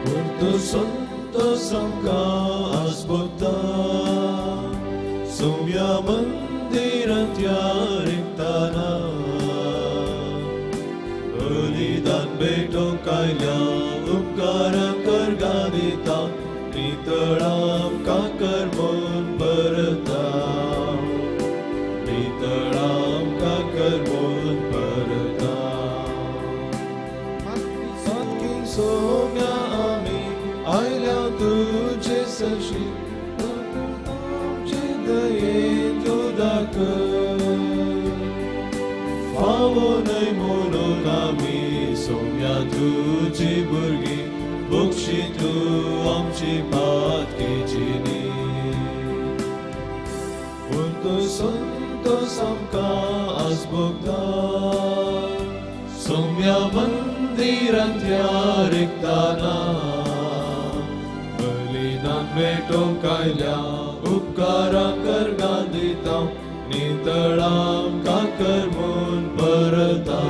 पूण तूं संतोस आमकां आसभोगता सोम्या मंदिरांत ह्या रिगताना बलिदान भेटोवंक आयल्या उपकारां करगा दिता नितळां काकर म्हूण परता नितळां काकर म्हूण परता सातकी सोम्या आमी आयल्या तुजे सरशी आमचे दयेन तूं दाखय फावो न्हय म्हणून आमी सोम्या तुजी भुरगीं बक्षी तूं आमची पातकेची न्ही पूण तूं संतोस आमकां आसभोगता सोम्या मंदिरांत ह्या रिगताना बलिदान भेटोवंक आयल्या उपकारां करगा दिता नितळां काकर म्हूण परता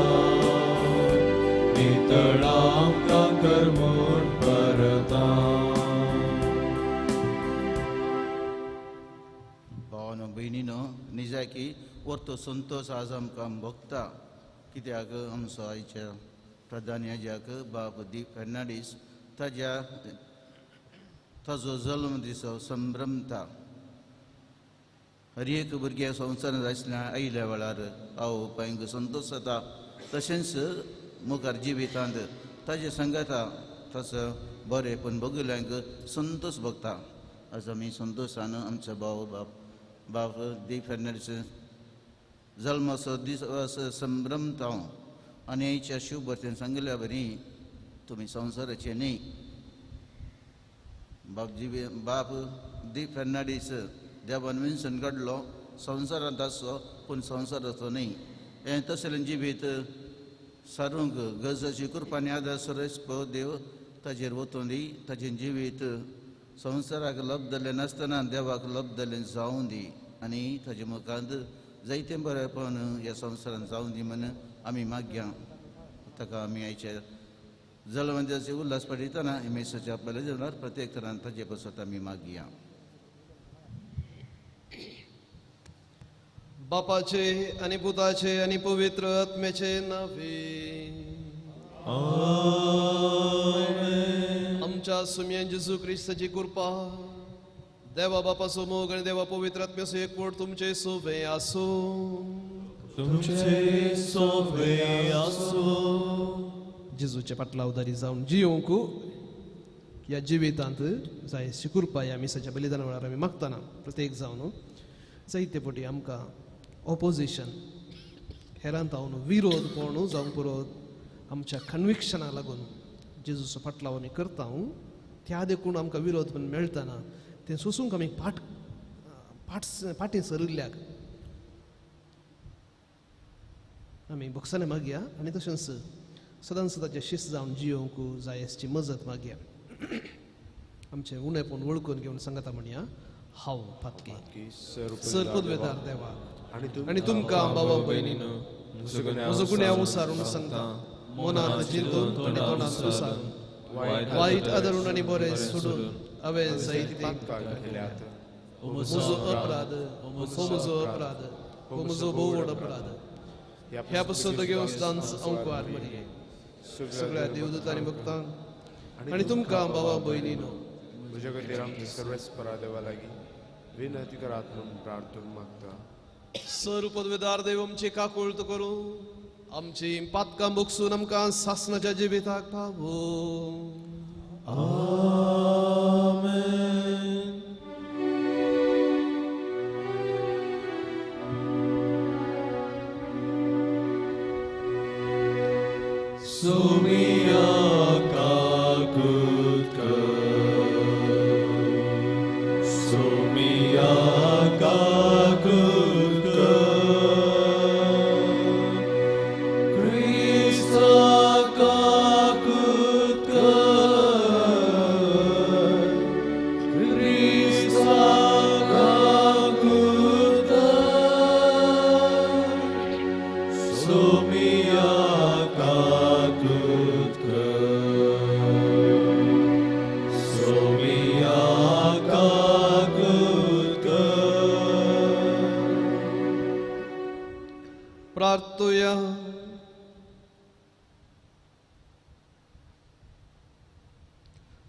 नितळां काकर म्हूण परता. भावानो भयणीनो निजाकी वर्तो संतोष आज आमकां भोगता कित्याक आमचो आयच्या प्रधान याज्याक बाब दीप फेर्नांडीस ताज्या ताजो जल्म दिसो संभ्रमता. हर एक भुरग्या संवसारांत आसल्या आयल्या वेळार आवय बापायक संतोष जाता तशेंच मुखार जिवितांत ताजे सांगाता तसो बरें भोगिल्ल्यांक संतोष भोगता. आज आमी संतोशान आमचो भाव बाप बाब दीप फेर्नांडीस जल्माचो दीस संभ्रमता आनी आयच्या शिवभरतेन सांगिल्ल्या बरी तुमी संवसाराचे न्ही. बाप जिवी बाप दीप फेर्नांडीस देवान विनसन काडलो संवसारांत आसचो पूण संवसाराचो न्ही. हें तसलें जिवीत सारूंक गरजाची कृपानी आदार सरस देव ताजेर वतून दी ताजें जिवीत संवसाराक लब्धलें नासतना देवाक लब्धलें जावं दी आनी ताजे मुखांत जायतें बरेंपण ह्या संवसारांत जावं दी म्हूण आमी मागया. ताका आमी आयच्या जल्मदिसाचे उल्हास पडयतना मेसाच्या पयल्या जेवणार प्रत्येक तरान ताजे पासत आमी मागया. बापाचे आनी पुताचे आनी पवित्र आत्म्याचे नावे आमेन. आमच्या सुम्या जेजू क्रिस्ताची कृपा देवा बापाचो मोग आनी देवा पवित्र आत्म्याचो एकवट तुमचे सोवे आसूं. तुमचे सोवे आसूं. जेजूचे फाटलावदारी जावन जियोंक ह्या जिवितांत जाय कृपा ह्या मिसाच्या बलिदाना वेळार आमी मागतना प्रत्येक जावन जायते फावटी आमकां ऑपोजिशन हेरांत हांव विरोध कोण जावंक पुरो आमच्या कन्विक्शनाक लागून जेजूचो फाटलाव आमी करता त्या देखून आमकां विरोध पण मेळटना तें सोसूंक आमी पाट पाट फाटीं सरिल्ल्याक आमी भोगसाने मागया आनी तशेंच सदां सदांचे शिस्त जावन जियोवंक जाय आसची मजत मागया. आमचें उणेपण वळखून घेवन सांगता म्हणया हांव पातकी सर पदवेदार देवा आनी तुमकां बाबा भयणीनो म्हजो गुन्यांव उसारून सांगता मनांत चिंतून आनी तोंडांत उसारून वायट आदरून आनी बरें सोडून हांवें जायतीं पातकां केल्यांत. म्हजो अपराध हो म्हजो अपराध हो म्हजो भोव व्हड अपराध. ह्या पसून घेवन सदांच अंकुआर मरिये सगळ्या देवदूत आनी भक्तांक आनी तुमकां बाबा भयणीनो म्हज्या खातीर आमच्या सर्वेस्परा देवा लागीं विनंती करात म्हणून प्रार्थना मागता. सर पदवेदार देव आमची काकुळट करूं आमची पातकां भोगसून आमकां सासणाच्या जिविताक पावो. आमेन. Sumia kakutka, Sumia kakutka, Krista kakutka, Krista kakutka, Sumia kakutka.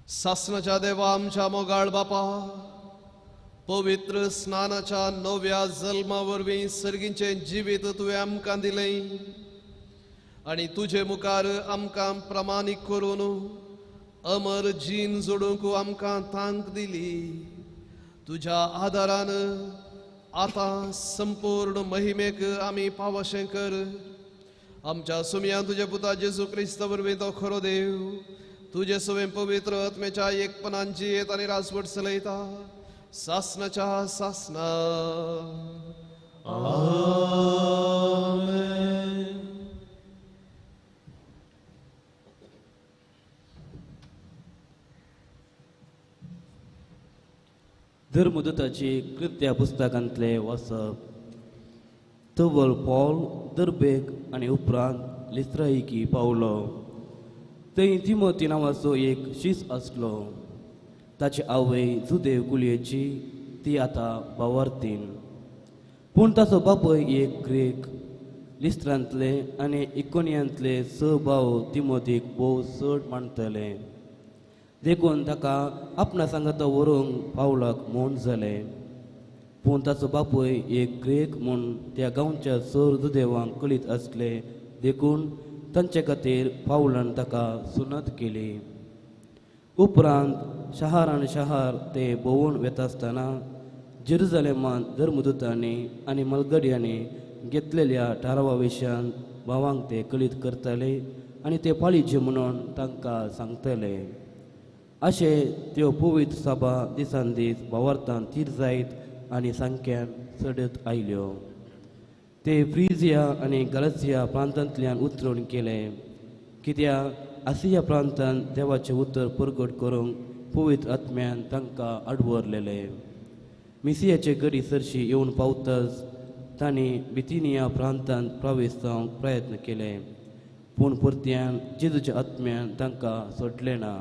सासनाच्या देवा आमच्या मोगाळ बापा, पवित्र स्नानाच्या नव्या जल्मा वरवीं सर्गींचें जिवीत तुवें आमकां दिलें आनी तुजे मुखार आमकां प्रमाणीक करून अमर जीण जोडूंक आमकां तांक दिली. तुज्या आदारान आतां संपूर्ण महिमेक आमी पावशें कर. आमच्या सुमयान तुज्या पुता जेजू क्रिस्त वरवीं तो खरो देव तुजे सवें पवित्र आत्म्याच्या एकपणान जियेत आनी राजवट चलयता सासनाच्या सासना. आमेन. धर्मदूताची कृत्या पुस्तकांतले वाचप. तवल पॉल दर्बेक आनी उपरांत लिस्त्राईकी पावलो. थंय तिमोती नांवाचो एक शीस आसलो. ताची आवय जुदेव कुलयेची, ती आतां बावार्तीन. पूण ताचो बापूय एक ग्रीक. लिस्त्रांतले आनी इकोनियांतले स भाव तिमोतीक भोव चड मानतले, देखून ताका आपणा सांगाता व्हरूंक पावलाक म्हूण जालें. पूण ताचो बापूय एक ग्रीक म्हूण त्या गांवच्या चड जुदेवांक कळीत आसले, देखून तांचे खातीर पावलान ताका सुनत केली. उपरांत शहारान शहार ते भोंवून वेता आसतना जेरुजलेमांत धर्मदूतांनी आनी मलगड्यांनी घेतलेल्या थारावा विशयान भावांक ते कळीत करताले आनी ते पाळीचे म्हणून तांकां सांगतले. अशें त्यो पवित्र सभा दिसान दीस भावार्थान थीर जायत आनी संख्यान चडत आयल्यो. ते फ्रिजिया आनी गलसिया प्रांतांतल्यान उतरून केले, कित्याक आसिया प्रांतांत देवाचें उतर परगट करूंक पवित्र आत्म्यान तांकां आडवरलेले. मिसियाचे गडी सरशी येवन पावताच तांणी बितिनिया प्रांतांत प्रवेश जावंक प्रयत्न केले, पूण परत्यान जेजूच्या आत्म्यान तांकां सोडलें ना.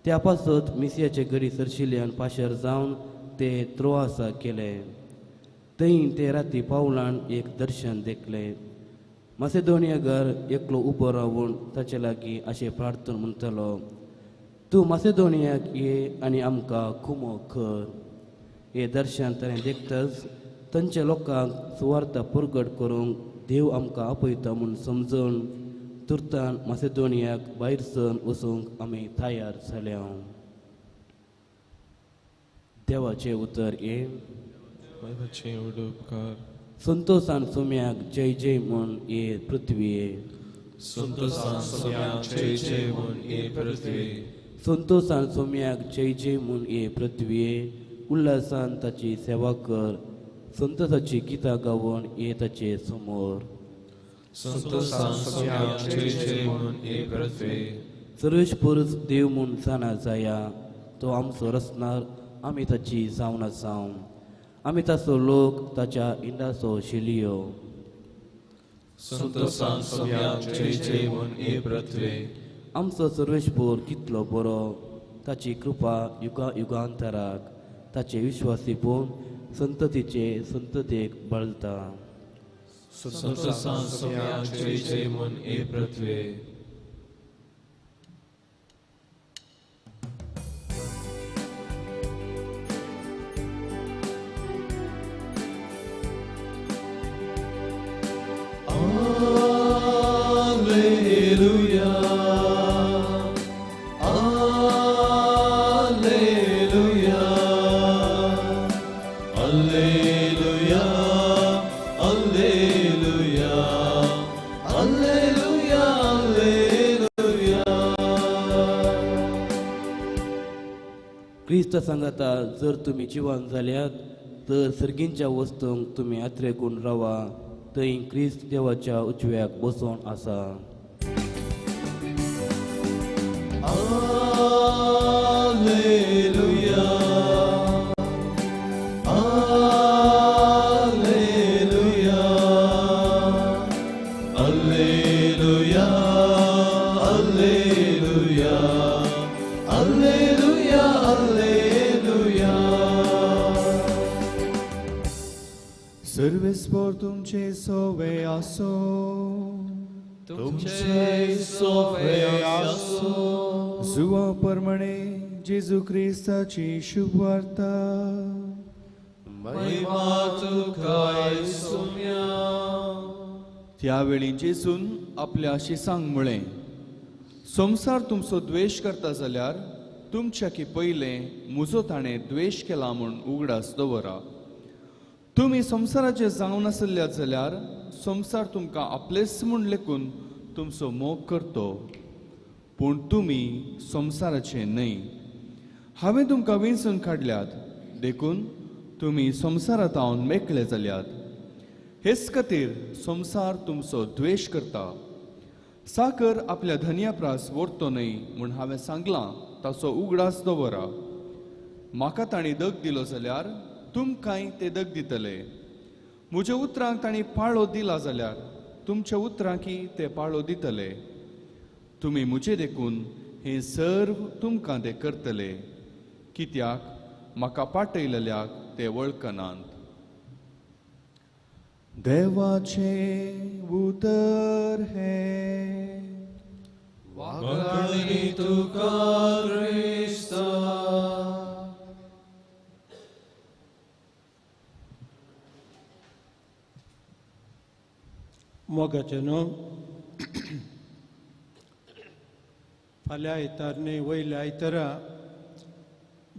त्या पासत मिसियाचे गडी सरशिल्ल्यान पाशेर जावन ते त्रोआसाक गेले. थंय ते राती पावलान एक दर्शन देखलें. मासेदोनिया घर एकलो उबो रावून ताचे लागीं अशें प्रार्थना म्हणटालो, तूं मासेदोनियाक ये आनी आमकां खुमो कर. हें दर्शन ताणें देखताच तांच्या लोकांक सुवार्ता परगट करूंक देव आमकां आपयता म्हूण समजून तुर्तान मासेदोनियाक भायर सरून वचूंक आमी तयार जाल्या. देवाचें उतर हें. संतोषान सोम्याक जय जय म्हूण ये पृथ्वीये. संतोषान सोम्याक जय जय म्हूण ये पृथ्वी. संतोषान सोम्याक जय जय म्हूण ये पृथ्वीये. उल्हासान ताची सेवा कर, संतोषाची गितां गावन ये ताचे समोर. संतोषान सोम्याक जय जय म्हूण ये पृथ्वी. सर्वेस्परूच देव म्हूण जाणा जाया, तो आमचो रचणार, आमी ताची जावन आसाव. आमी ताचो लोक, ताच्या इंडाचो शिलियो. संतोषान सोम्याक जय जय म्हूण ये पृथ्वी. आमचो सर्वेस्पर कितलो बरो, ताची कृपा युगा युगांतराक, ताचे विश्वासीपूण संततीचे संततेक बळता. संतोषान सोम्याक जय जय म्हूण ये पृथ्वी. Alleluia, Alleluia, Alleluia, Alleluia, Alleluia, Alleluia. क्रिस्त सांगता, जर तुमी जिवन जाल्यात तर सर्गींच्या वस्तूंक तुमी आत्रेकून रावा, थंय क्रिस्त देवाच्या उजव्याक बसोवन आसा. Alleluia, Alleluia, Alleluia, Alleluia, Alleluia, Alleluia. सर्वेस्पर तुमचे सोवे आसो, तुमचे सोवे आसो. जुवा परमणे जेजू क्रिस्ताची शुभवार्ता. महिमा तुका येसुम्या. त्यावेळी जेजून आपल्या शिसांक म्हळें, संवसार तुमचो द्वेश करता जाल्यार तुमच्या की पयलें म्हजो ताणें द्वेश केला म्हूण उगडास दवरा. तुमी संवसाराचे जावन आसल्यात जाल्यार संवसार तुमकां आपलेच म्हूण लेखून तुमचो मोग करतो, पूण तुमी संवसाराचे न्हय. हांवें तुमकां वेंचून काडल्यात देखून तुमी संवसारांत हांव मेकळे जाल्यात. हेच खातीर संवसार तुमचो द्वेश करता. साकर आपल्या धनया प्रास व्हरतो न्हय म्हूण हांवें सांगलां ताचो उगडास दवरा. म्हाका तांणी दग दिलो जाल्यार तुमकांय ते दग दितले. म्हज्या उतरांक तांणी पाळो दिला जाल्यार तुमच्या उतरांकी ते पाळो दितले. तुमी म्हजे देखून हें सर्व तुमकां ते करतले, कित्याक म्हाका पाटयलेल्याक ते वळखनात. देवाचें उतर हें. वाखाणणी तुका क्रिस्ता. मोगाचें न्हू फाल्यां आयतार न्हय वयल्या आयतारा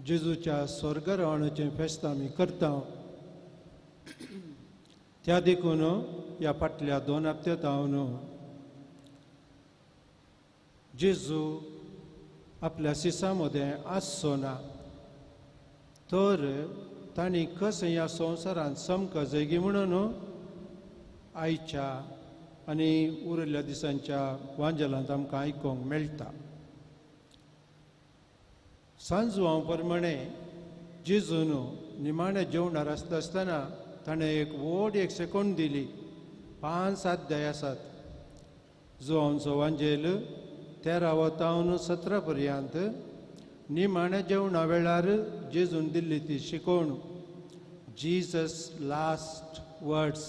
जेजूच्या स्वर्गारोहणाचें फेस्त आमी करता. त्या देखून ह्या फाटल्या 2 हप्त्यांत हांव जेजू आपल्या सिसा मदें आसचो ना तर तांणी कशें ह्या संवसारांत समकजगी म्हणून आयच्या आनी उरिल्ल्या दिसांच्या वांजेलांत आमकां आयकूंक मेळटा. सांजवां प्रमाणे जेजून निमाण्या जेवणार आसता आसतना ताणें एक व्हड एक सेकोंड दिली. 5 अध्याय आसात. जुवांचो वांजेल 13 तावन 17 पर्यंत निमाण्या जेवणा वेळार जेजून दिल्ली ती शिकवण, जीजस लास्ट वर्ड्स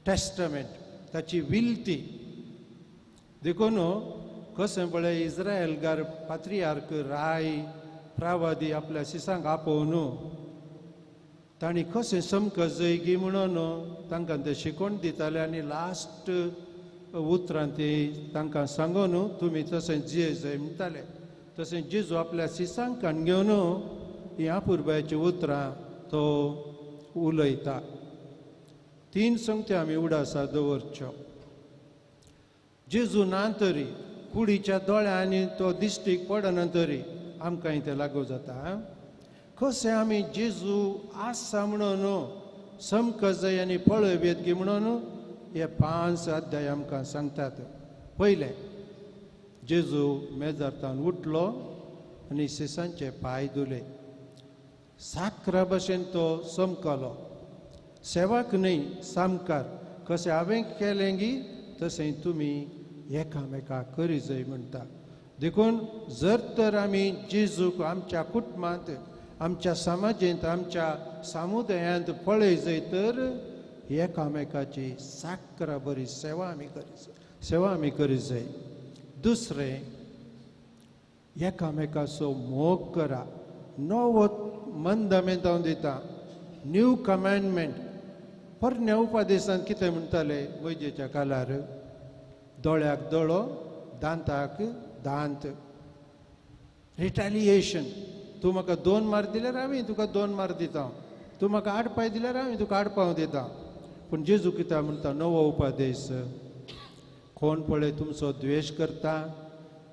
टेस्टमेंट, ताची विलती. देखून कशें पळय इस्रायलगार पात्रियार्क राय प्रावादी आपल्या शिसांक आपोवन तांणी कशें समकजयगी म्हणून तांकां ते शिकोवन दिताले आनी लास्ट उतरां ती तांकां सांगून तुमी तशें जिये जाय म्हणटाले. तशें जेजू आपल्या शिसांक काण घेवन हीं आपुरबायचीं उतरां तो उलयता. 3 संगत्यो आमी उडासा दवरच्यो. जेजू ना तरी कुडीच्या दोळ्यांनी तो दिश्टीक पडना तरी आमकां तें लागू जाता. कशें आमी जेजू आसा म्हणून समकजय आनी पळोवयेत गी म्हणून हे 5 अध्याय आमकां सांगतात. पयलें, जेजू मेजारतान उठलो आनी शिसांचे पांय धुले. साकरा भशेन तो समकलो. सेवाक न्हय सामकार. कशें हांवें केलें गी तशें तुमी एकामेका करी जाय म्हणटा. देखून जर तर आमी जेजूक आमच्या कुटुंबांत, आमच्या समाजेंत, आमच्या समुदायांत पळय जाय तर एकामेकाची साकरा बरी सेवा आमी करी जाय, सेवा आमी करी जाय. दुसरें, एकामेकाचो मोग करा. नवो मंदमेंत हांव दिता, न्यू कमांडमेंट. पोरण्या उपदेशांत कितें म्हणटाले वैजेच्या कालार? दोळ्याक दोळो, दांताक दांत, रिटालिएशन. तूं म्हाका 2 मार दिल्यार हांवें तुका 2 मार दिता, तूं म्हाका 8 पांय दिल्यार हांवें तुका 8 पांव दिता. पूण जेजू कितें म्हणटा नवो उपदेश, कोण पळय तुमचो द्वेश करता,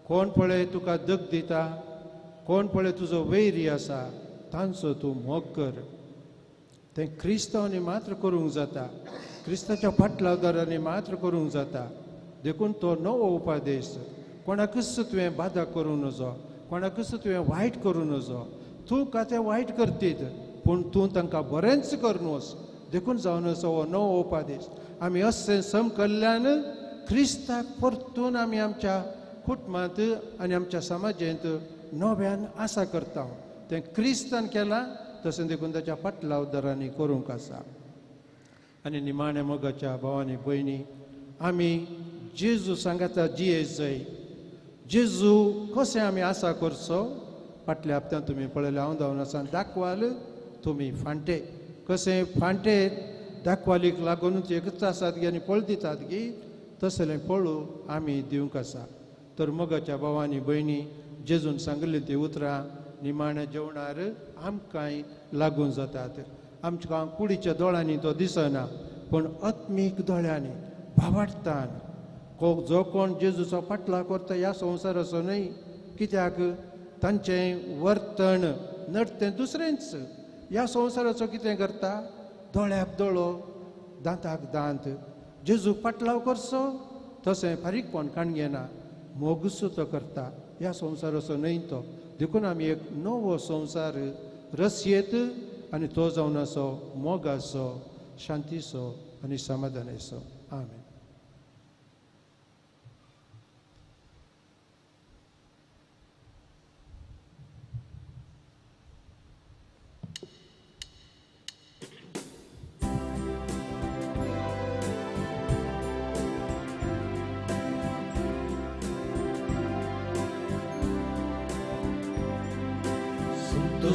कोण पळय तुका दग दिता, कोण पळय तुजो वैरी आसा तांचो तूं मोग कर. तें क्रिस्तांवांनी मात्र करूंक जाता, क्रिस्ताच्या फाटलावदारांनी मात्र करूंक जाता. देखून तो नवो उपदेश, कोणाकूच तुवें बादा करूं नजो, कोणाकूच तुवें वायट करूं नजो. तूं का तें वायट करतीत पूण तूं तांकां बरेंच करून वच. देखून जावन आसा हो नवो उपदेश. आमी अशें समकल्यान क्रिस्ताक परतून आमी आमच्या कुटुंबांत आनी आमच्या समाजेंत नव्यान आसा करता. तें क्रिस्तान केलां तशें देखून ताच्या फाटलावदारांनी करूंक आसा. आनी निमाण्या मोगाच्या भावांनी भयणी, आमी जेजू सांगाता जिये जाय. जेजू कशें आमी आसा करचो फाटल्या हप्त्यान तुमी पळयलें हांव जावन आसा दाखवाल तुमी फांटे कशें फांटे दाखवालीक लागूनच एकच आसात गी आनी पळ दितात गी तसलें पळू आमी दिवंक आसा. तर मोगाच्या भावांनी भयणी जेजून सांगिल्लीं ती उतरां निमाण्या जेवणार आमकांय लागून जातात. आमकां कुडीच्या दोळ्यांनी तो दिसना पूण आत्मीक दोळ्यांनी भावार्थान जो कोण जेजूचो फाटलाव करता ह्या संवसाराचो न्हय कित्याक तांचें वर्तन नडतें दुसरेंच. ह्या संवसाराचो कितें करता दोळ्याक दोळो दांताक दांत. जेजू फाटलाव करचो तशें फारीकपण काण घेना मोगूच तो करता ह्या संवसाराचो न्हय तो. देखून आमी एक नवो संवसार रसयेत आनी तो जावन आसो मोगाचो शांतीचो आनी समाधानाचो. आमेन.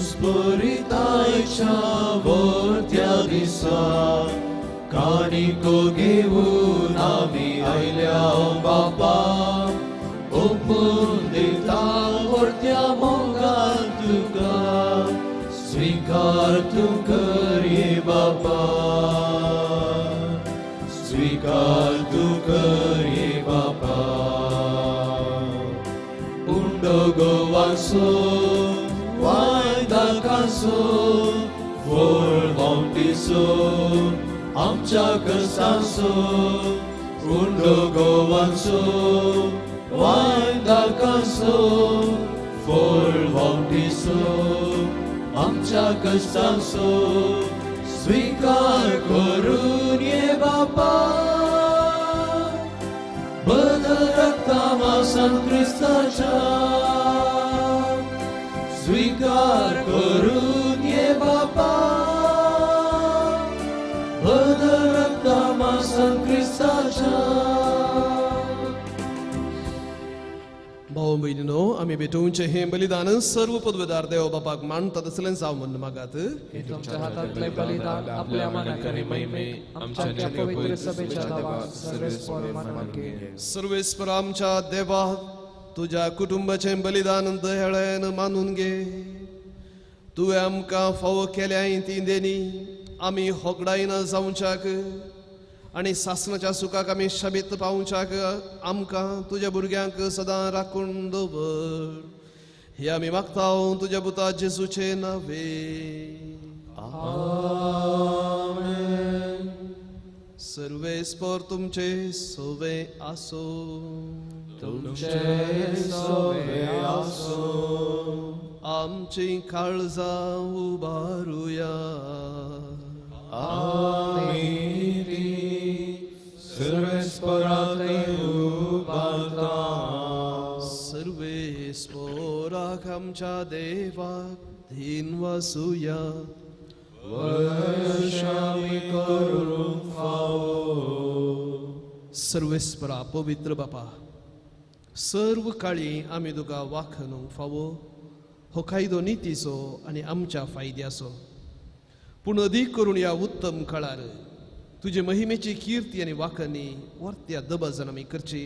स्फुरितायच्या वर्त्या दिसा काणिको घेवन आमी आयल्या बापा ओपून दिता वर्त्या मोगान तुका स्वीकार तूं कर ये बापा स्वीकार तूं कर ये बापा. उंडो गोवासो वायदाकासो फळ वावटीसो आमच्या कसासो उंडो गोवांचो वायदाकासो फळ वावटीसो आमच्या कसासो स्वीकार करून ये बापा बदल रक्ता मासान क्रिस्ताच्या स्वीकार करून ये बापा बदल रक्ता मासान क्रिस्ताच्या. भाव भयणीनो आमी भेटोवचें हें बलिदान सर्व पदवेदार देव बापाक मानता तसलें जावं म्हूण मागात. तुमच्या हातांतलें बलिदान आपल्या मनाक आनी महिमेक आमच्या पवित्र सभेच्या नांवान सर्वेस्पर मानून घे. सर्वेस्पर आमच्या देवा तुज्या कुटुंबाचें बलिदान दयाळ्यान मानून घे. तुवें आमकां फावो केल्याय ती देणी आमी होगडायना जावच्याक आनी सासणाच्या सुखाक आमी शबीत पावच्याक आमकां तुज्या भुरग्यांक सदां राखून दवर. हे आमी मागता तुज्या पुता जेजूचे नावे. आमेन. सर्वेस्पर तुमचे सोवे आसो. तुमचे सोवे आसो. आमची काळजां उबारुया. आमी ती सर्वेस्पराक उबारता. सर्वेस्पराक आमच्या देवाक धीन वासुया. वर्षामी करूंक फावो. सर्वेस्परा पवित्र बापा सर्व काळी आमी तुका वाखणूंक फावो हो कायदो नितीचो आनी आमच्या फायद्याचो. पूण अदीक करून ह्या उत्तम काळार तुजे महिमेची किर्ती आनी वाखणी वर्त्या दबाजान आमी करची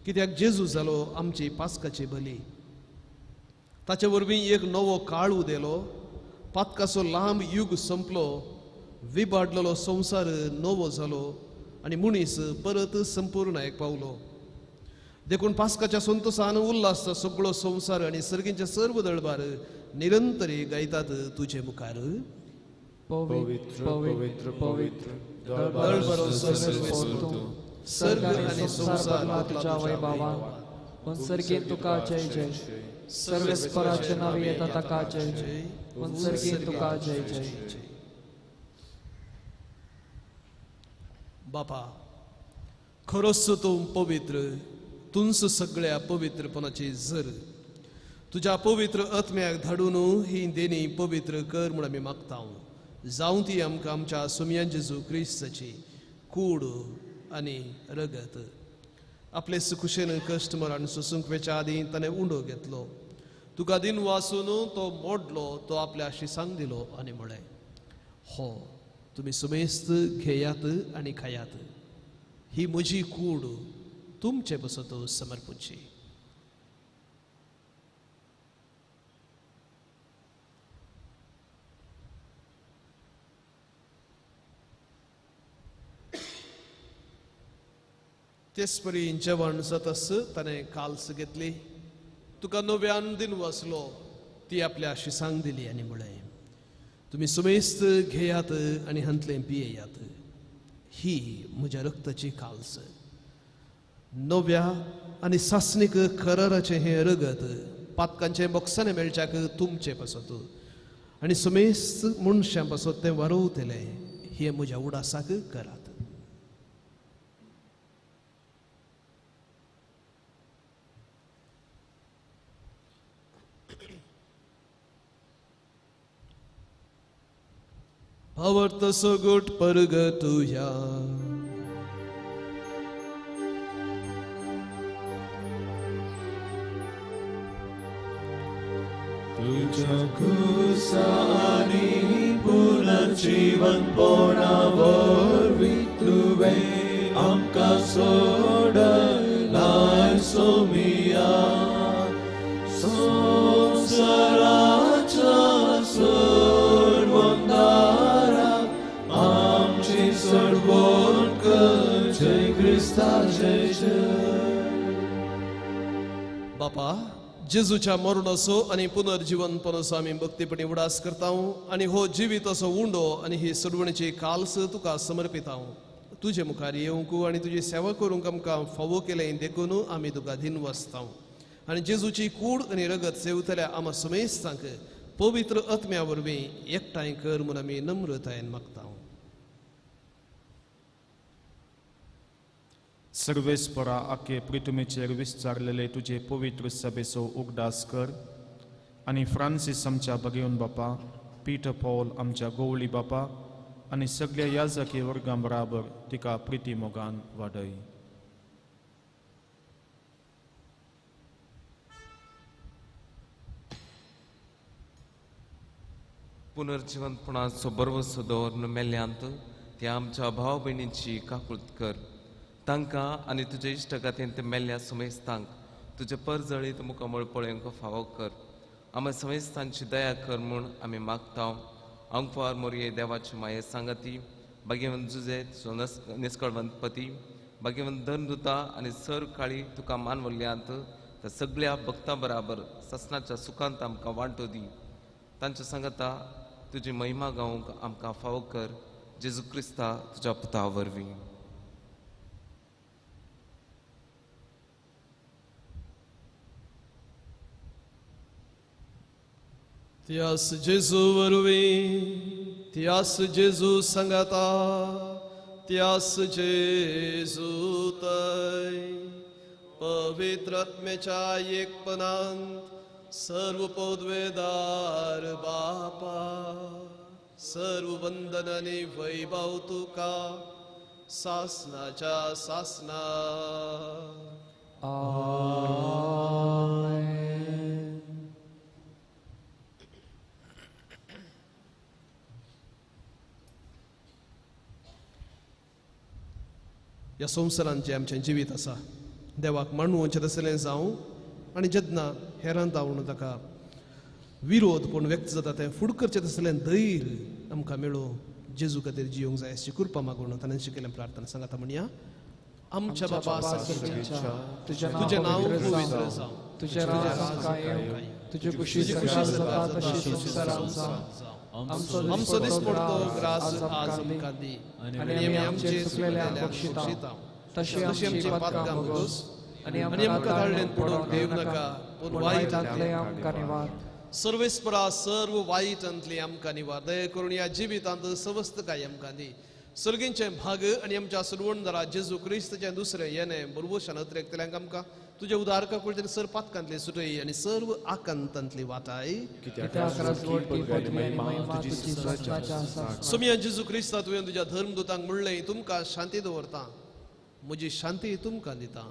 कित्याक जेजू जालो आमची पास्काची बली. ताचे वरवीं एक नवो काळ उदेलो पातकाचो लांब युग संपलो विबाडलेलो संवसार नवो जालो आनी मनीस परत संपूर्णायेक पावलो. देखून पास्काच्या संतोसान उल्हास सगळो संवसार आनी सर्गींचे सर्व दळबार निरंतरी गायतात तुजे मुखार. पवित्र पवित्र पवित्र सर्ग आनी संवसार तुज्या वैभवान सर्गीन तुका जय जय. सर्वेस्पराचे नांव येता ताका जय जय. सर्गीन तुका जय जय. बापा खरोच तूं पवित्र तुंस सगळ्या पवित्रपणाची जर तुज्या पवित्र आत्म्याक धाडून ही देणी पवित्र कर म्हूण आमी मागता. जावं ती आमकां आमच्या सुमयान जेजू क्रिस्ताची कूड आनी रगत. आपले सुकुशेन कश्ट मरण सोसूंक वेच्या आदीं ताणें उंडो घेतलो. तुका दिन वासून तो मोडलो, तो आपल्या शिसांक दिलो आनी म्हळें, हो तुमी सुमेस्त घेयात आनी खायात, ही म्हजी कूड तुमचे बसत समर्पूची. तेचपरी जेवण जातस ताणें काल्स घेतली, तुका नव्यान दिन वसलो, ती आपल्या शिसांक दिली आनी म्हळें, तुमी सुमेस्त घेयात आनी हांतलें पियेयात, ही म्हज्या रक्ताची काल्स, नव्या आनी सासणीक कराराचें हें रगत पातकांचें बोक्सांनी मेळच्याक तुमचे पासत आनी सुमेस्त मनशां पासत तें वारोवतलें, हें म्हज्या उडासाक करात. भावार्थ सगट परगतुया. तुझ्या खुर्सा आनी पुनर्जीवनपणा वरवीं तुवें आमकां सोडलाय सोमिया, संवसाराच्या सोडवणदारा आमची सोडवण कर, जय क्रिस्ता जय जय. बापा, जेजूच्या मरणाचो आनी पुनर्जीवनपणाचो आमी भक्तीपणी उडास करता आनी हो जिविताचो उंडो आनी ही सोडवणीची काल्स तुका समर्पिता. तुजे मुखार येवंक आनी तुजी सेवा करूंक आमकां फावो केलें देखून आमी तुका दिनवासता. आनी जेजूची कूड आनी रगत सेवतल्या आमा समेस्तांक पवित्र आत्म्या वरवीं एकठांय कर म्हूण आमी नम्रतायेन मागता. सर्वेस्परा आखे प्रितुमेचेर विस्तारलेले तुजे पवित्र सभेचो उगडास कर आनी फ्रांसीस आमच्या भगेवन बापा, पीटर पॉल आमच्या गोवळी बापा आनी सगळ्या याजकी वर्गां बराबर तिका प्रिती मोगान वाडय. पुनर्जीवनपणाचो बरवसो दवरून मेल्ल्यांत त्या आमच्या भाव भयणींची काकूळत कर. तांकां आनी तुजे इश्टगातींत मेल्ल्या समेस्तांक तुजे परजळीत मुखामळ पळोवंक फावो कर. आमी समेस्तांची दया कर म्हूण आमी मागता. आंकवार मोरये देवाची माये सांगती, भाग्यवंत जुजे तुजो निस्कळवंत पती, भाग्यवंत धर्मदुता आनी सर काळी तुका मानवल्ल्यांत त्या सगळ्या भक्तां बराबर ससनाच्या सुखांत आमकां वांटो दी. तांच्या सांगता तुजी महिमा गावंक आमकां फावो कर, जेजू क्रिस्ता तुज्या पुता वरवीं. त्यास जेजू वरवीं, त्यास जेजू सांगाता, त्यास जेजू तय पवित्र आत्म्याच्या एकपणांत सर्व पदवेदार बापा, सर्व वंदन आनी वैभव तुका सासनाच्या सासना. आमेन. ह्या संवसारांत जें आमचें जिवीत आसा देवाक मांडवचें तसलें जावं आनी जेन्ना हेरांत जावन ताका विरोध पूण व्यक्त जाता तें फुड करचें तसलें धैर्य आमकां मेळूं. जेजू खातीर जिवंक जाय अशी कृपा मागून ताणें शिकयलें प्रार्थना सांगाता म्हणया. आमच्या बाबा तुजें नांव पवित्र जावं, तुजें राज आमकां येवं, तुजी खुशी जाता तशी संवसारांत जावं. आमचो दिसपडतो ग्रास आज आमकां दी आनी आमी आमचे चुकलेल्यांक बक्षिता तशी आमची पातकां भोगोस आनी आमकां ताळ्ळेन पडोवंक देव नाका, पूण वायटांतलें आमकां निवार. सर्वेस्परा सर्व वायटांतली आमकां निवार. दया करून ह्या जिवितांत सवस्तकाय आमकां दी. सर्गींचें भाग आनी आमच्या सुरवणदारा जेजू क्रिस्ताचें दुसरें येणें बरवशान अत्रेकतल्यांक आमकां तुज्या उदारका कुळच्यान सर पातकांतली सुटय आनी सर्व आकांतांतली वाटाय. सोमिया जेजू क्रिस्ता, तुवें तुज्या धर्मदूतांक म्हणलें, तुमकां शांती दवरता, म्हजी शांती तुमकां दिता,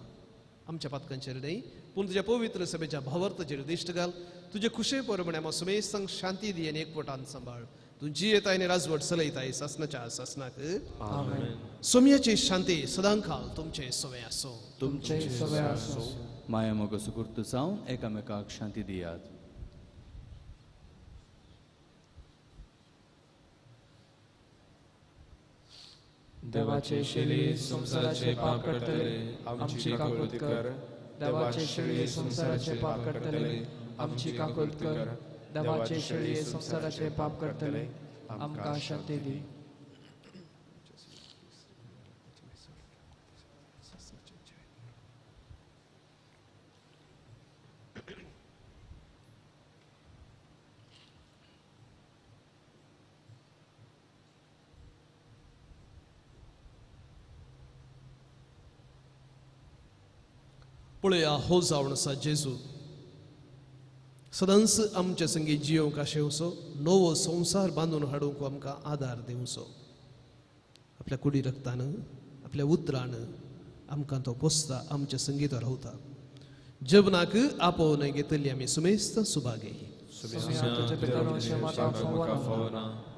आमच्या पातकांचेर न्हय पूण तुज्या पवित्र सभेच्या भावार्थाचेर दिश्ट घाल. तुजे खुशे परमणे आमकां सुमेस्तांक शांती दी आनी एकवटान सांबाळ. तूं जियेताय आनी राजवट चलयताय सासनाच्या सासनाक. सोमयाची शांती सदांकाल तुमचे सवे आसूं. तुमचे सवे आसूं. माया मोग सुकुर्त जावन एकामेकाक शांती दियात. देवाचे शेळये संवसाराचे पाप काडटले आमची काकूत कर. देवाचे शेळये संवसाराचे पाप काडटले आमची काकूत कर. देवाचे शेळये संवसाराचे पाप काडटले आमकां शांती दी. पळया हो जावन आसा जेजू सदांच आमच्या संगी जियोंक आशेवचो, नवो संवसार बांदून हाडूंक आमकां आदार दिवचो. आपल्या कुडी रक्तान आपल्या उतरान आमकां तो पोसता, आमच्या संगी तो रावता. जेवणाक आपोवन घेतली आमी सुमेस्त सुभागे.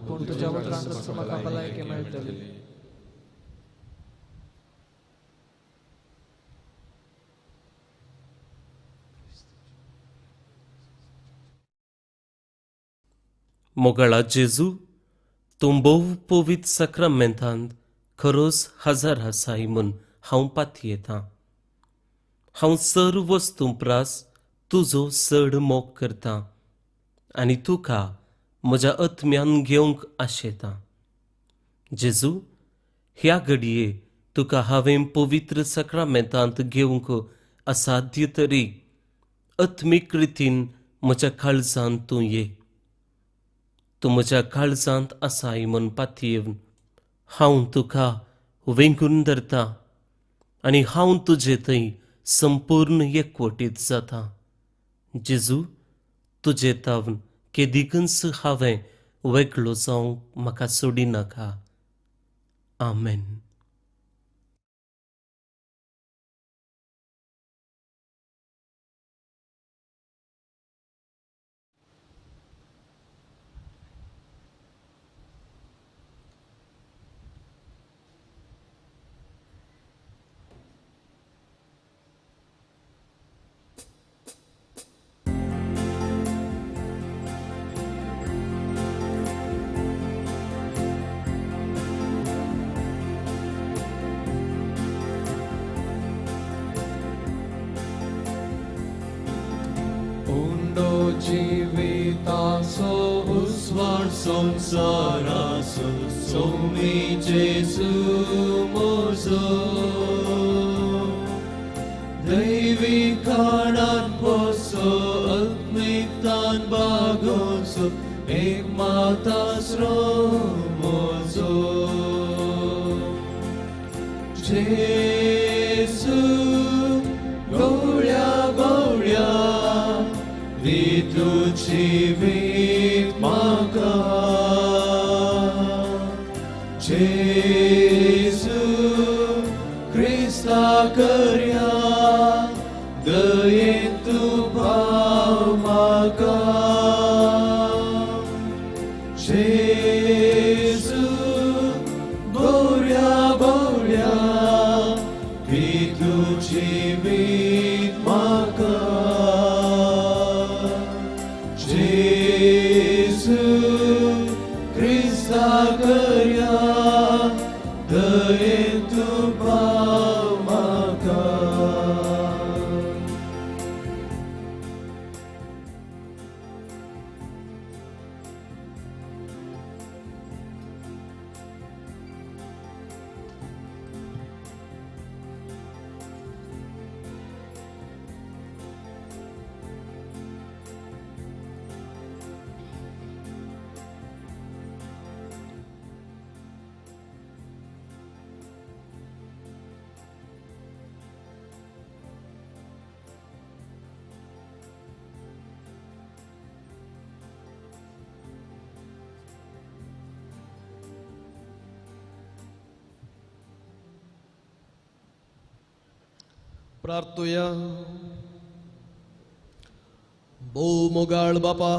पूण तुज्या उतरांतच म्हाका भलायकी मेळटली. मोगाळा जेजू, तूं भोव पवित्र साक्रामेंतांत खरोच हजार आसाय म्हूण हांव पातयेतां. हांव सर्व वस्तूं प्रास तुजो चड मोग करतां आनी तुका म्हज्या आत्म्यान घेवंक आशेतां. जेजू, ह्या घडये तुका हांवें पवित्र साक्रामेंतांत घेवंक असाध्य तरी आत्मीक रितीन म्हज्या काळजांत तूं ये. तूं म्हज्या काळजांत आसाय म्हूण पातयेवन हांव तुका वेंगून धरता आनी हांव तुजे थंय संपूर्ण एकवटीत जाता. जेजू, तुजे तावन केदिकूच हांवें वेगळो जावंक म्हाका सोडिनाका. आमेन. जिविताचो उस्वाड संवसाराचो सोमी जेजू म्हजो दैवी कारणान पोसो आत्मिकतान बागोवचो एक मातास्रो म्हजो जेजू गवळ्या गवळ्या दी तूं जिवीत म्हाका जेजू क्रिस्ता करया दयेन तूं पाव म्हाका जेजू गोऱ्या गोऱ्या दी तूं जिवीत म्हाका. प्रार्थुया. भोव मोगाळ बापा,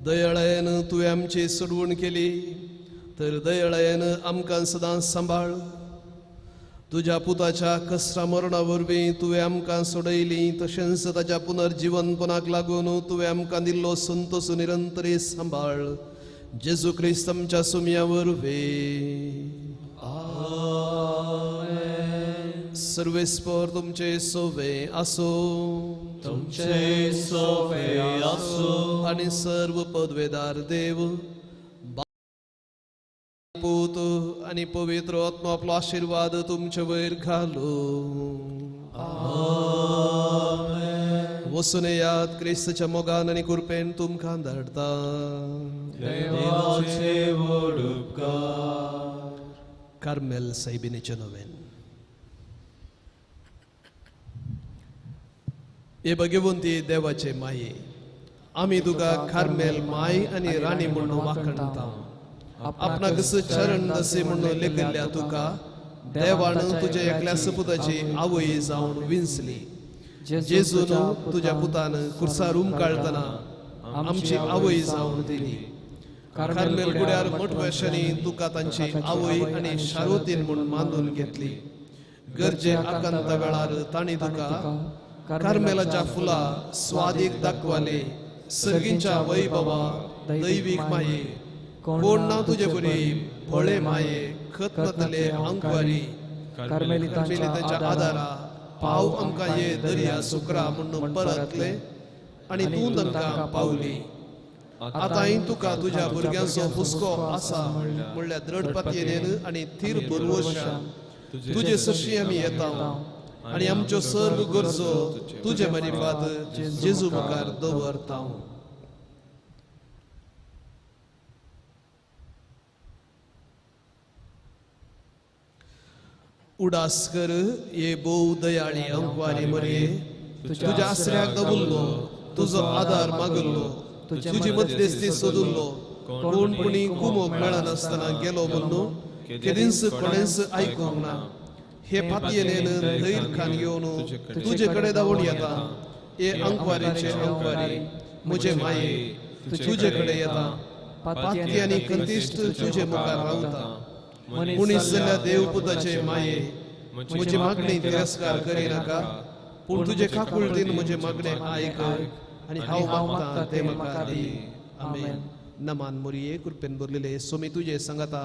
दयाळायेन तुवें आमची सोडवण केली तर दयाळायेन आमकां सदांच सांबाळ. तुज्या पुताच्या कसरा मरणा वरवीं तुवें आमकां सोडयली, तशेंच ताच्या पुनर्जिवनपणाक लागून तुवें आमकां दिल्लो संतोष निरंतरी सांबाळ. जेजू क्रिस्त आमच्या सुमया वरवीं. सर्वेस्पर तुमचे सोवे आसो, तुमचे सोवे आसो. आनी सर्व पदवेदार देव पूत आनी पवित्र आत्मा आपलो आशिर्वाद तुमचे वयर घालू. वसून याद क्रिस्तच्या मोगान आनी कृपेन तुमकां धाडटा. देवाचे व्हड उपकार. कार्मेल सायबिणीचें नवेन. हे भगवंती देवाचे माये, आमी तुका कार्मेल my आनी राणी म्हणून वाखणता. आपणाक चरण दसे म्हणून लेखिल्ल्या तुका देवान तुज्या एकल्या सपुताची आवय जावन विंचली. जेजून तुज्या पुतान कुर्सार उमकाळतना आमची आवय जावन दिली. कार्मेल गुड्यार मोटवेशांनी तुका तांची आवय आनी शारोतीन म्हूण मानून घेतली. गरजे आकांता वेळार तांणी तुका कार्मेलाच्या फुला स्वादीक दाखवाले. सर्गींच्या वैभवा दैवीक माये, कोण ना तुजे बरी भोळे माये, खत नातले अंकवारी कार्मेलिताच्या आदारा पाव आमकां ये दर्या सुकरा म्हणून परतले आनी तूं तांकां पावली. आतांय तुका तुज्या भुरग्यांचो हुस्को आसा म्हणल्यार दृढ पातयेन आनी थीर भरवशान तुजे सरशी आमी येता आनी आमच्यो सर्व गरजो तुजे मारिफात जेजू मुखार दवरता. उडास कर ये भोव दयाळी अंकवारी मरये, तुज्या आसऱ्याक दवरलो, तुजो आदार मागल्लो, तुजी मध्यस्थी सोदुल्लो. कोण पुणी कुमोक मेळनासतना गेलो म्हणून केदींच कोणेंच आयकूंक ना. हे पातयेन धैर्य खान घेवन तुजे कडेन धांवून येता. हे अंकवारीचे अंकवारी म्हजे माये, तुजे कडेन येता. पातकी आनी कंतिश्ट तुजे मुखार रावता. मनीस जाल्ल्या देवपुताचे माये, म्हजी मागणी तिरस्कार करिनाका, पूण तुजे काकुळटीन म्हजें मागणें आयक आनी हांव मागता तें म्हाका दी. आमेन. नमान मोरये, कृपेन भरलेले सोमी तुजे सांगाता,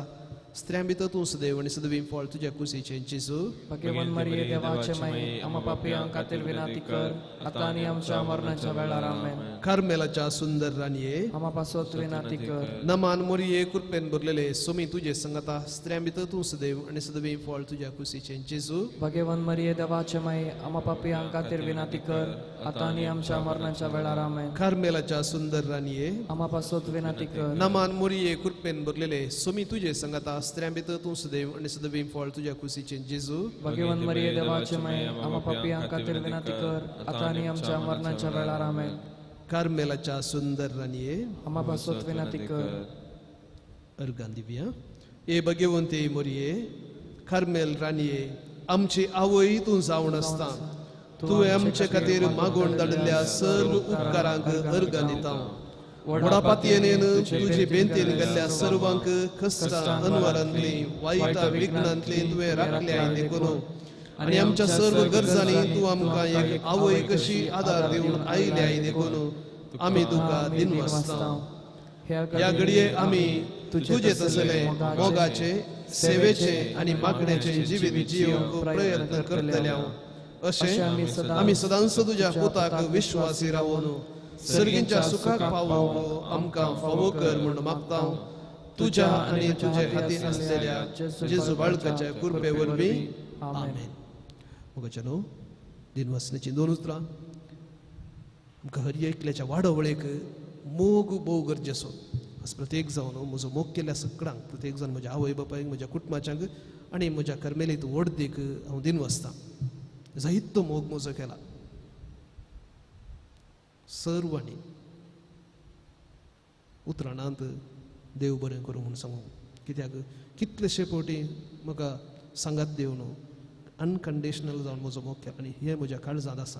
स्त्रियां भितर तूं सदैव आनी सदवी फळ तुज्या कुशीचें जेजू. भगवान मरिये देवाचे माये, आम्हा पापयां खातीर विनंती कर, आतां आनी आमच्या मरणाच्या वेळार. आमेन. कार्मेलाच्या सुंदर राणये, आम्हा पासत विनंती कर. नमान मोरये, कृपेन भरलेले सोमी तुजे सांगाता, स्त्रियां भितर तूं सदैव आनी सदवी फळ तुज्या कुशीचें जेजू. भगवान मरिये देवाचे माये, आम्हा पापयां खातीर विनंती कर, आतां आनी आमच्या मरणाच्या वेळार. आमेन. कार्मेलाच्या सुंदर राणये, आम्हा पासत विनंती कर. नमान मोरये, कृपेन भरलेले सोमी तुजे सांगाता, स्त्रियां भितर तूं सदैव आनी सदवी फळ तुज्या कुशीचें जेजू. भगवान मरिये देवाचे माये, आम्हा पापयां खातीर विनंती कर, आतां आनी आमच्या मरणाच्या वेळार. आमेन. कार्मेलाच्या सुंदर राणये, आम्हा पासत विनंती कर. अर्गां दिवया. ए भगवंती मोरये, कार्मेल राणये, आमची आवय तूं जावन आसता. तुवें आमचे खातीर मागोवन धाडिल्ल्या सर्व उपकारांक अर्गां दिता. व्हडा पातयेन तुजे बेंतीन गेल्ल्या सर्वांक कश्टां अनवारांतली वायटा विघ्नांतली तुवें राखल्या देखून आनी आमच्या सर्व गरजांनी तूं आमकां एक आवय कशी आदार दिवन आयल्या देखून आमी तुका दिनवासता. ह्या घडये आमी तुजे तसले मोगाचे, सेवेचे आनी मागण्याचे जिवीत जियोवंक प्रयत्न करतले. अशें आमी सदांच तुज्या पुताक विश्वासी रावन सर्गींच्या सुखाक पावोवंक आमकां फावो कर म्हूण मागता. तुज्या आनी तुजे हातीन आसलेल्या जेजू बाळकाच्या कृपे वरवीं. आमेन. मोगाच्या न्हू दिनवासनेचीं दोन उतरां. आमकां हर एकल्याच्या वाडोवळेक मोग भोव गरजेचो. आज प्रत्येक जावन म्हजो मोग केल्ल्या सगळ्यांक, प्रत्येक जावन म्हज्या आवय बापायक, म्हज्या कुटुंबाच्यांक आनी म्हज्या कर्मेलीत व्हडदीक हांव दिनवासता. जायतो मोग म्हजो केला सर्वांनी. उतराणांत देव बरें करूं म्हूण सांगू, कित्याक कितलेशे फावटी म्हाका सांगात देव न्हू अनकंडिशनल जावन म्हजो मोग केला आनी हें म्हज्या काळजांत आसा.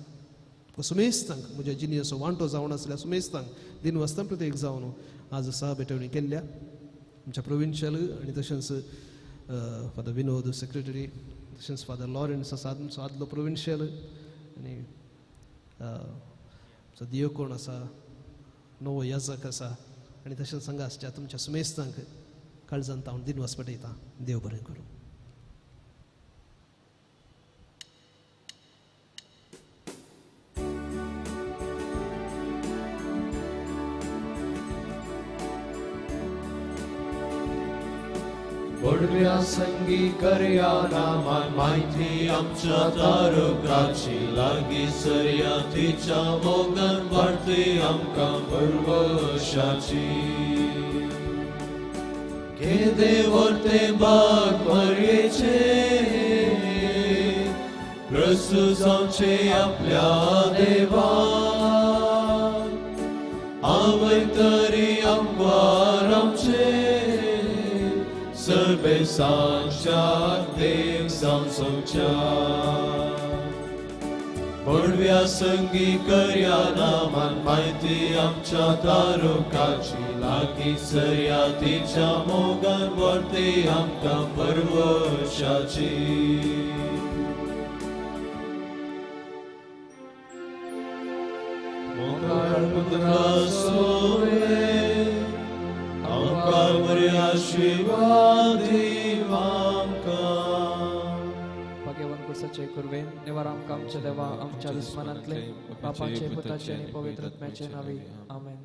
सुमेस्तांक म्हज्या जिनियसो वांटो जावन आसल्या सुमेस्तांक दिन वाजता प्रत्येक जावन आज सहा भेटवणी केल्ल्या आमच्या प्रोविन्शियल आनी तशेंच फादर विनोद सेक्रेटरी तशेंच फादर लॉरेन्स आसा आमचो आदलो प्रोविन्शियल आनी आमचो दियोकोण आसा, नवो याजक आसा आनी तशेंच हांगा आसच्या तुमच्या सुमेस्तांक काळजांत हांव दिनवास पटयता. देव बरें करूं. वडव्या संगी करया नामान माहिती आमच्या तारुकाची लागीं सरया तिच्या मोगान वाडटी आमकां भरवशाची. केदे व्हरते बाग मरयेचे प्रसू जावचे आपल्या देवा आवय तरी आमवार आमचे सर्वेसांच्या देव जावच्या. बडव्या संगी करया नामान माहिती आमच्या तारुकाची लागीं सरया तिच्या मोगान व्हरती आमकां परवशाची. मोगाळ पुत्रा सोवे आमकां बऱ्या आशिर्वाद दीव आमकां. भाग्यवान कुर्साचे कुर्वे निवार आमकां आमच्या देवा आमच्या दुस्मनांतले बापाचे पुताचे आनी पवित्र आत्म्याचे नांवी आमेन.